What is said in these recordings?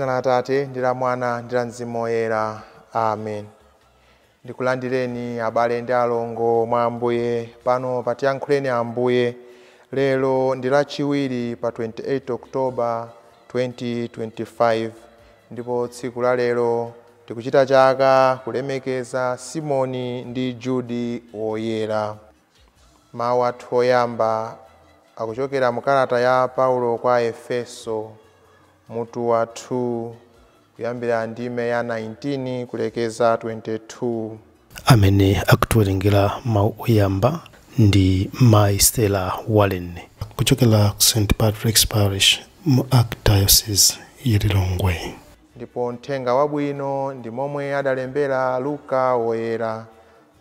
Dzina la Atate ndi la Mwana ndi la Mzimu Woyera. Amen. Ndikulandireni abale ndi alongo mwa Ambuye pano patiyankhuleni Ambuye. Lero ndi lachiwiri pa 28 October 2025, ndipo tsiku la lero tikuchita chaka kulemekeza Simoni ndi Judi Woyera. Mawu athu oyamba akuchokera mu kalata ya Paulo kwa Efeso mutu wa 2 kuyambira ndime ya 19 kulekeza 22. Amene akutiwerengera mawu oyamba ndi Mai Stella Wallen kuchokera ku St Patrick's Parish mu Archdiocese ya Lilongwe. Ndipo mthenga wabwino ndi momwe adalembera Luka Woyera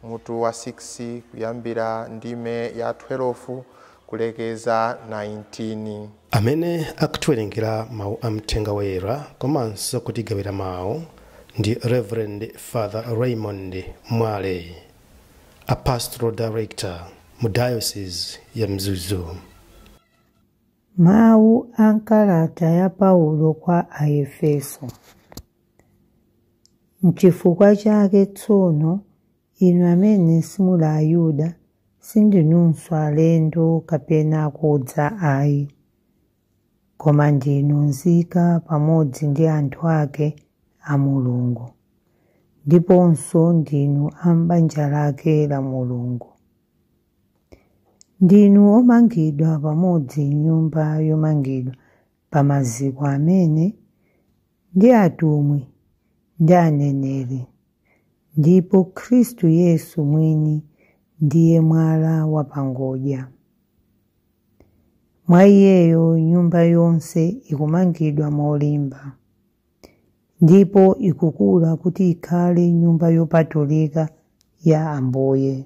mutu wa 6 kuyambira ndime ya 12 kulekeza 19. Amene akutiwerengera mawu a mthenga woyera komanso kutigawira mawu ndi Reverend Father Raymond Mwale, a pastoral director mu Diocese ya Mzuzu. Mawu a nkalata ya Paulo kwa Aefeso. N'chifukwa chake tsono, inu amene simuli Ayuda, sindinunso alendo kapena kudza ayi, koma ndinu nzika pamodzi ndi anthu ake a Mulungu, ndiponso ndinu a m'banja lake la Mulungu. Ndinu omangidwa pamodzi nyumba yomangidwa pa maziko amene ndi atumwi ndi aneneri, ndipo Khristu Yesu mwini ndiye mwala wapangodya. Mwa iyeyo nyumba yonse ikumangidwa molimba, ndipo ikukula kuti ikhale nyumba yopatulika ya Ambuye.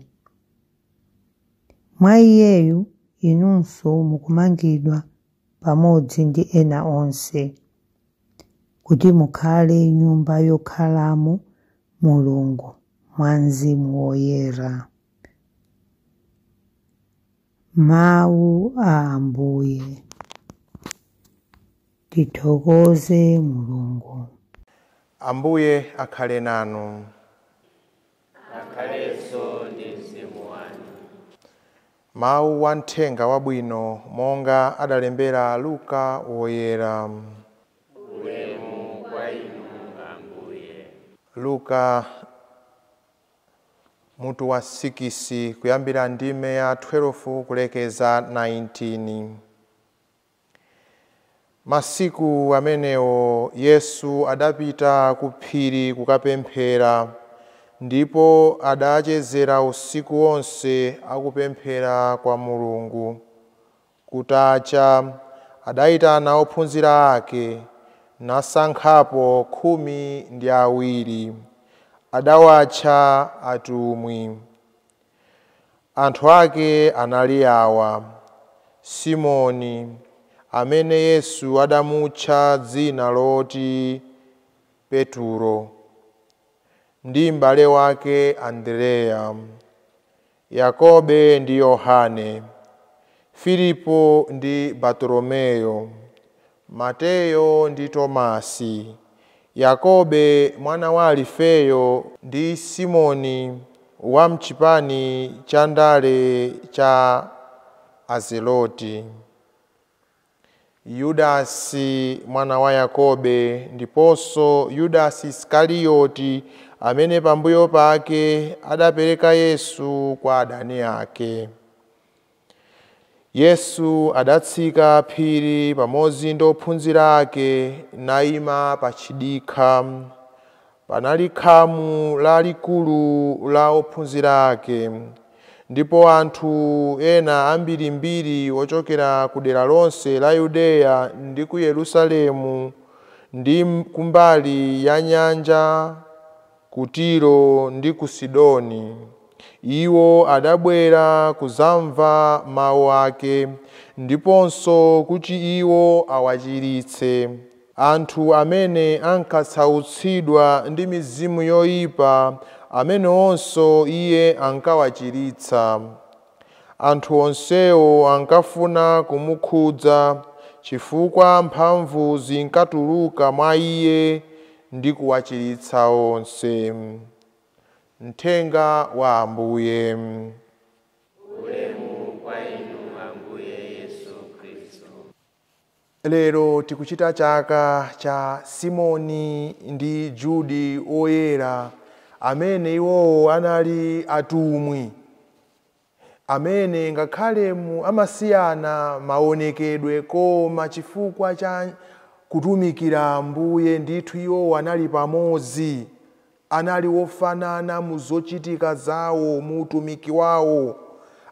Mwa iyeyu inunso mukumangidwa pamodzi ndi ena onse, kuti mukhale nyumba yokhalamo Mulungu mwa Mzimu Woyera. Mawu a Ambuye. Tithokoze Mulungu. Ambuye akhale nanu. Akhalenso ndi mzimu wanu. Mawu wa mthenga wabwino monga adalembera Luka Woyera. Ulemu kwa inu Ambuye. Luka mutu wa 6 kuyambira ndime ya 12 kulekeza 19. Masiku amenewo Yesu adapita ku phiri kukapemphera, ndipo adachezera usiku wonse akupemphera kwa Mulungu. Kutacha adayitana ophunzira ake nasankhapo 12, adawatcha atumwi. Anthu ake anali awa: Simoni, amene Yesu adamutcha dzina loti Petro, ndi m'bale wake Andreya, Yakobe ndi Yohane, Filipo ndi Bartolomeyo, Mateyo ndi Tomasi, Yakobe mwana wa Alifeyo ndi Simoni wa mchipani cha ndale cha Azeloti, Yudasi mwana wa Yakobe ndiponso Yudasi Isikarioti amene pambuyo pake adapereka Yesu kwa adani ake. Yesu adatsika phiri pamodzi ndi ophunzira ake nayima pa chidikha. Panali khamu lalikulu la ophunzira ake, ndipo anthu ena ambirimbiri ochokera ku dera lonse la Yudeya ndi ku Yerusalemu ndi kumbali ya nyanja ku Tiro ndi ku Sidoni. Iwo adabwera kuzamva mawu ake ndiponso kuti iwo awachiritse. Anthu amene ankasautsidwa ndi mizimu yoyipa amene onso iye ankawachiritsa. Anthu onsewo ankafuna kumukhudza, chifukwa mphamvu zinkatuluka mwa iye ndi kuwachiritsa onse. Mthenga wa Ambuye. Ulemu kwa inu Ambuye Yesu Khristu. Lero tikuchita chaka cha Simoni ndi Judi oyera, amene iwowo anali atumwi, amene ngakhale mu amasiyana maonekedwe, koma chifukwa cha kutumikira Ambuye ndithu iwowo anali pamodzi, anali wofanana mu zochitika zawo, mu utumiki wawo,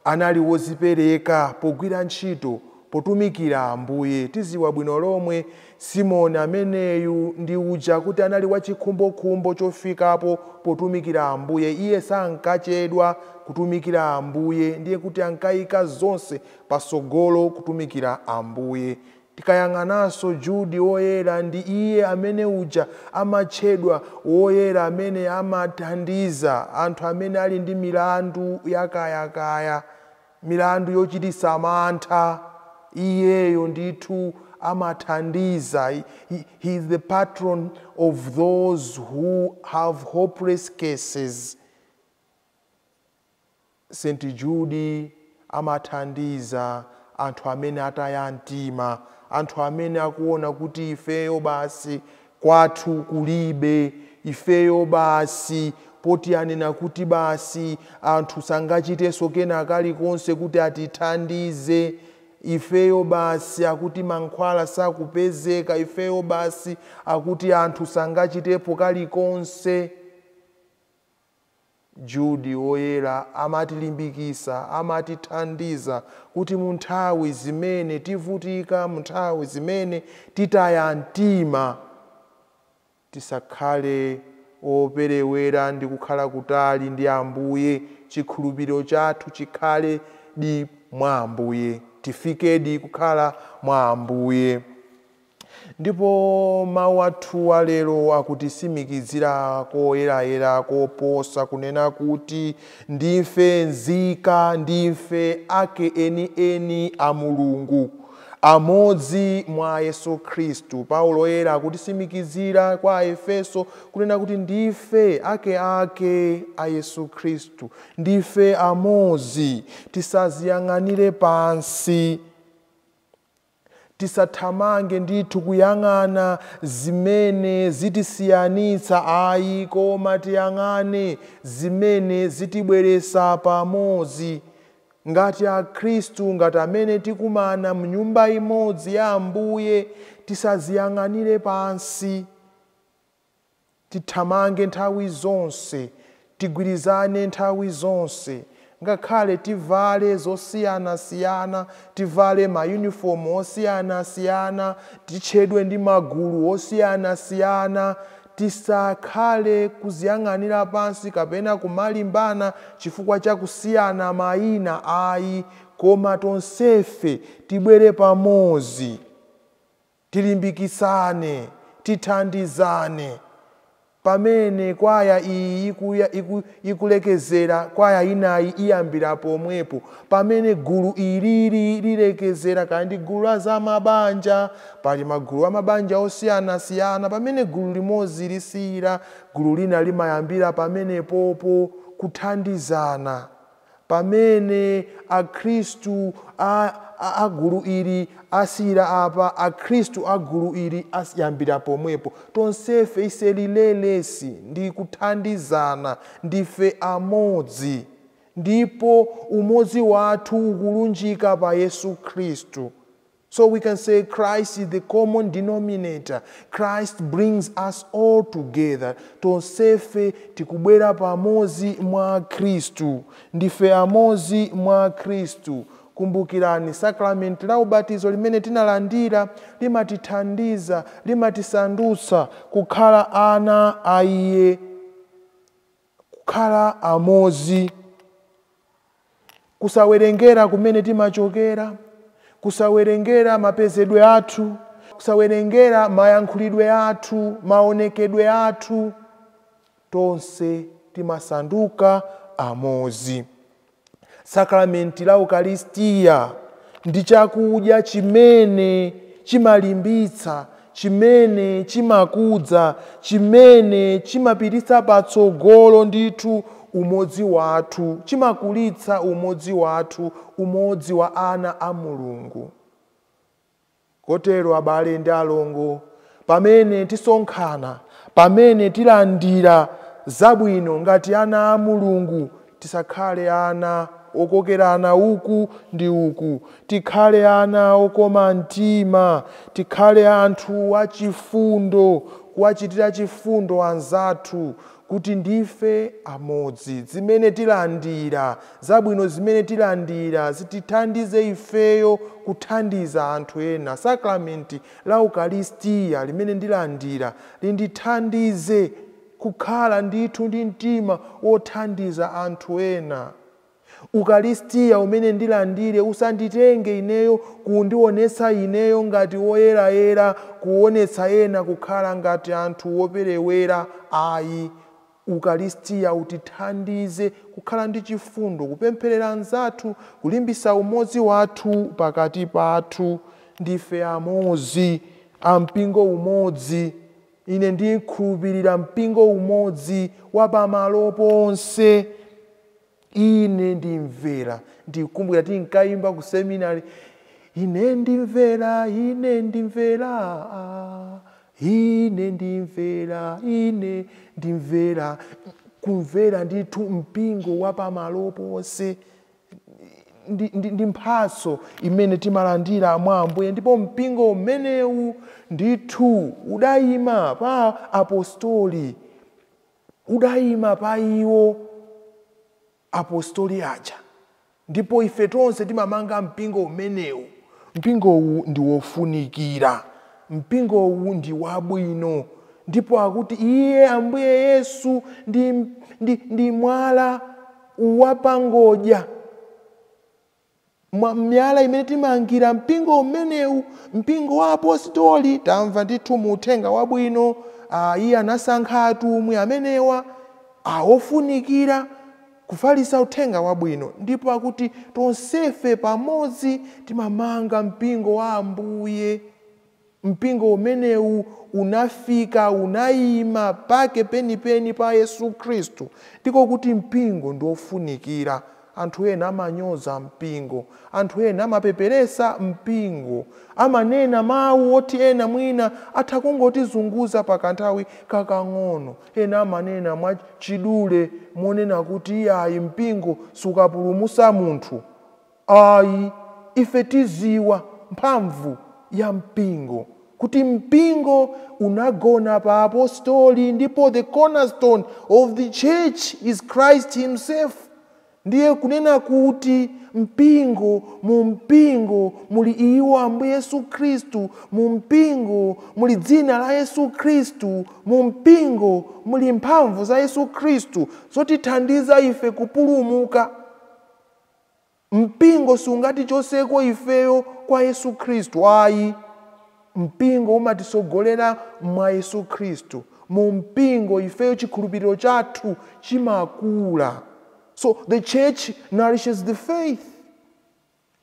anali wozipereka pogwira ntchito potumikira Ambuye. Tiziwa bwino lomwe Simoni ameneyu ndi uja kuti anali wachikhumbokhumbo chofikapo potumikira Ambuye. Iye sankachedwa kutumikira Ambuye, ndiye kuti ankayika zonse pasogolo kutumikira Ambuye. Tikayang'ananso Judi woyera, ndi iye amene uja amatchedwa woyera amene amathandiza anthu amene ali ndi milandu yakayakaya, milandu yochititsa mantha. Iyeyo ndithu amathandiza. He is the patron of those who have hopeless cases. St. Jude amathandiza anthu amene ataya mtima, anthu amene akuona kuti ifeyo basi kwathu kulibe, ifeyo basi poti anena kuti basi anthu sangachitenso kena kalikonse kuti atithandize, ifeyo basi akuti mankhwala sakupezeka, ifeyo basi akuti anthu sangachitepo kalikonse. Judi woyera amatilimbikisa, amatithandiza kuti mu nthawi zimene tivutika, mu nthawi zimene titaya mtima, tisakhale operewera ndi kukhala kutali ndi Ambuye. Chikhulupiriro chathu chikhale di mwa Ambuye, tifikedi kukhala mwa Ambuye. Ndipo mawu athu alero akutisimikizira koyerayera koposa kunena kuti ndife nzika, ndife ake enieni a Mulungu, amodzi mwa Yesu Khristu. Paulo oyera akutisimikizira kwa Efeso kunena kuti ndife ake ake a Yesu Khristu, ndife amodzi, tisaziyang'anire pansi, tisathamange ndithu kuyang'ana zimene zitisiyanitsa ayi, koma tiyang'ane zimene zitibweresa pamodzi ngati akhristu, ngati amene tikumana mnyumba imodzi ya Ambuye. Tisaziyang'anire pansi, tithamange nthawi zonse, tigwirizane nthawi zonse, ngakhale tivale zosiyanasiyana, tivale mayunifomu osiyanasiyana, titchedwe ndi magulu osiyanasiyana, tisakhale kuziyang'anira pansi kapena kumalimbana chifukwa cha kusiyana mayina ayi, koma tonsefe tibwere pamodzi, tilimbikitsane, tithandizane. Pamene kwaya iyi ikulekezera, kwaya inayi iyambira pomwepo. Pamene gulu ilili lilekezera, kaya ndi gulu la zamabanja, pali magulu amabanja osiyanasiyana, pamene gulu limodzi lisiyira, gulu lina limayambira pamenepopo kuthandizana. Pamene akhristu a gulu ili asiyira apa, akhristu a gulu ili asiyambira pomwepo. Tonsefe ise lilelesi ndi kuthandizana, ndife amodzi, ndipo umodzi wathu ukulunjika pa Yesu Khristu. So we can say Christ is the common denominator. Christ brings us all together. Tonsefe tikubwera pamodzi mwa Khristu, ndife amodzi mwa Khristu. Kumbukirani sakramenti la ubatizo limene tinalandira limatithandiza, limatisandutsa kukhala ana a Iye, kukhala amodzi, kusawerengera kumene timachokera, kusawerengera mapezedwe athu, kusawerengera mayankhulidwe athu, maonekedwe athu, tonse timasanduka amodzi. Sakramenti la Ukaristiya ndi chakudya chimene chimalimbitsa, chimene chimakudza, chimene chimapititsa patsogolo ndithu umodzi wathu, chimakulitsa umodzi wathu, umodzi wa ana a Mulungu. Kotero abale ndi alongo, pamene tisonkhana, pamene tilandira zabwino ngati ana a Mulungu, tisakhale ana okokerana uku ndi uku, tikhale ana okoma mtima, tikhale anthu achifundo, kuwachitira chifundo anzathu, kuti ndife amodzi. Zimene tilandira, zabwino zimene tilandira, zitithandize ifeyo kuthandiza anthu ena. Sakramenti la Ukaristiya limene ndilandira lindithandize kukhala ndithu ndi mtima wothandiza anthu ena. Ukaristiya umene ndilandire usanditenge ineyo kundionetsa ineyo ngati woyerayera, kuonetsa ena kukhala ngati anthu woperewera. Ayi, Ukaristiya utithandize kukhala ndi chifundo, kupempherera anzathu, kulimbisa umodzi wathu pakati pathu. Ndife amodzi, ampingo umodzi. Ine ndikhulupirira mpingo umodzi wa pamalo ponse. Ine ndimvera, ndikumbukira tinkayimba ku seminari, ine ndimvera, ine ndimvera, ine ndimvera, ine ndimvera. Kumvera ndithu mpingo wa pamalo ponse ndi mphatso imene timalandira mwa Ambuye. Ndipo mpingo umenewu ndithu udayima pa apostoli, udayima pa iwo apostoli aja, ndipo ife tonse timamanga mpingo umenewu. Mpingowu ndi wofunikira, mpingowu ndi wabwino, ndipo akuti iye Ambuye Yesu ndi mwala wapangodya, miyala imene timangira mpingo umenewu, mpingo wa apostoli. Tamva ndithu mu uthenga wabwino, iye anasankha atumwi amenewa awofunikira kufalitsa uthenga wabwino, ndipo akuti tonsefe pamodzi timamanga mpingo wa Ambuye. Mpingo umenewu unafika, unayima pake penipeni pa Yesu Khristu. Ndiko kuti mpingo ndi wofunikira. Anthu ena amanyoza mpingo, anthu ena amapeperesa mpingo, amanena mawu oti ena mwina atha kungotizunguza pakanthawi kakang'ono. Ena amanena mwachidule monena kuti ayi, mpingo sukapulumutsa munthu. Ayi, ife tiziwa mphamvu ya mpingo, kuti mpingo unagona pa apostoli, ndipo the cornerstone of the church is Christ himself. Ndiye kunena kuti mpingo, mu mpingo muli iwo Ambuye Yesu Khristu, mu mpingo muli dzina la Yesu Khristu, mu mpingo muli mphamvu za Yesu Khristu zotithandiza ife kupulumuka. Mpingo sungatichoseko ifeyo kwa Yesu Khristu, ayi. Mpingo umatisogolera mwa Yesu Khristu. Mu mpingo ifeyo chikhulupiriro chathu chimakula. So the church nourishes the faith.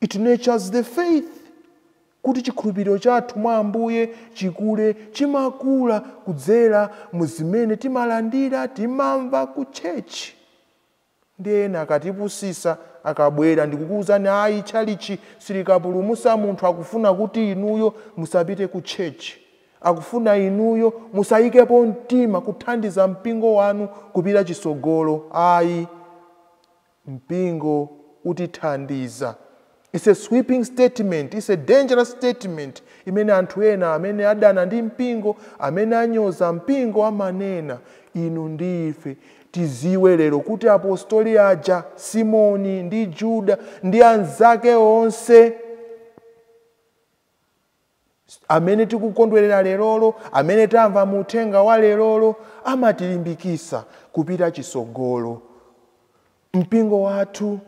It nurtures the faith. Kuti chikhulupiriro chathu mwa Ambuye chikule, chimakula kudzera mu zimene timalandira, timamva ku church. Ndi ena akatipusisa, akabwera ndikukuwuzani ayi, tchalichi silikapulumutsa munthu, akufuna kuti inuyo musapite ku church, akufuna inuyo musayikepo mtima kuthandiza mpingo wanu kupita chisogolo. Ayi, mpingo utithandiza. It's a sweeping statement, it's a dangerous statement imene anthu ena amene adana ndi mpingo, amene anyoza mpingo amanena. Inu ndi ife tiziwe lero kuti apostoli aja, Simoni ndi Juda ndi anzake onse amene tikukondwerera lerolo, amene tamva mu uthenga wa lerolo, amatilimbikisa kupita chisogolo. Mpingo wathu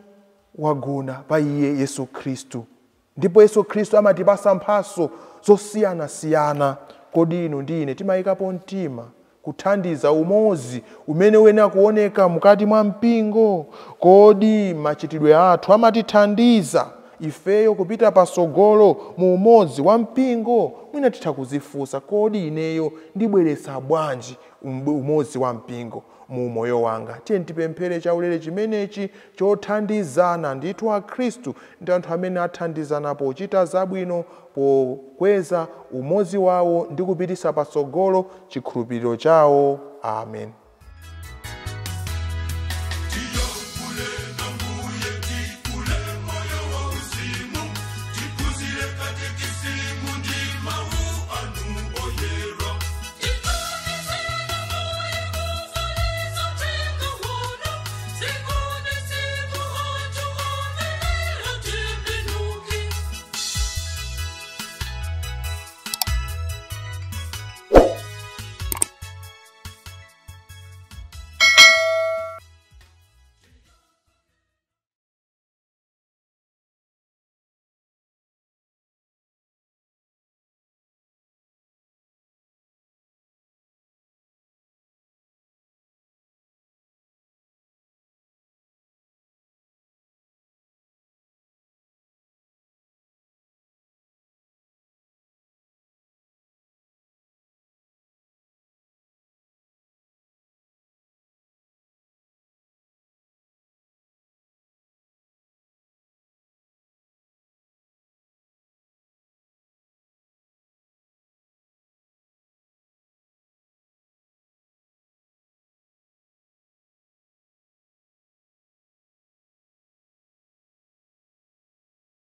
wagona pa iye Yesu Khristu, ndipo Yesu Khristu amatipasa mphaso zosiyanasiyana. Kodi inu ndi ine timayikapo mtima kuthandiza umodzi umene uyenera kuoneka mukati mwa mpingo? Kodi machitidwe athu amatithandiza ifeyo kupita pasogolo mu umodzi wa mpingo? Mwina titha kuzifunsa, kodi ineyo ndibweretsa bwanji umodzi wa mpingo mu moyo wanga? Tiye tipemphere chaulere chimenechi chothandizana. Ndithu akhristu ndi anthu amene athandizana pochita zabwino, pokweza umodzi wawo ndi kupitisa patsogolo chikhulupiriro chawo. Amen.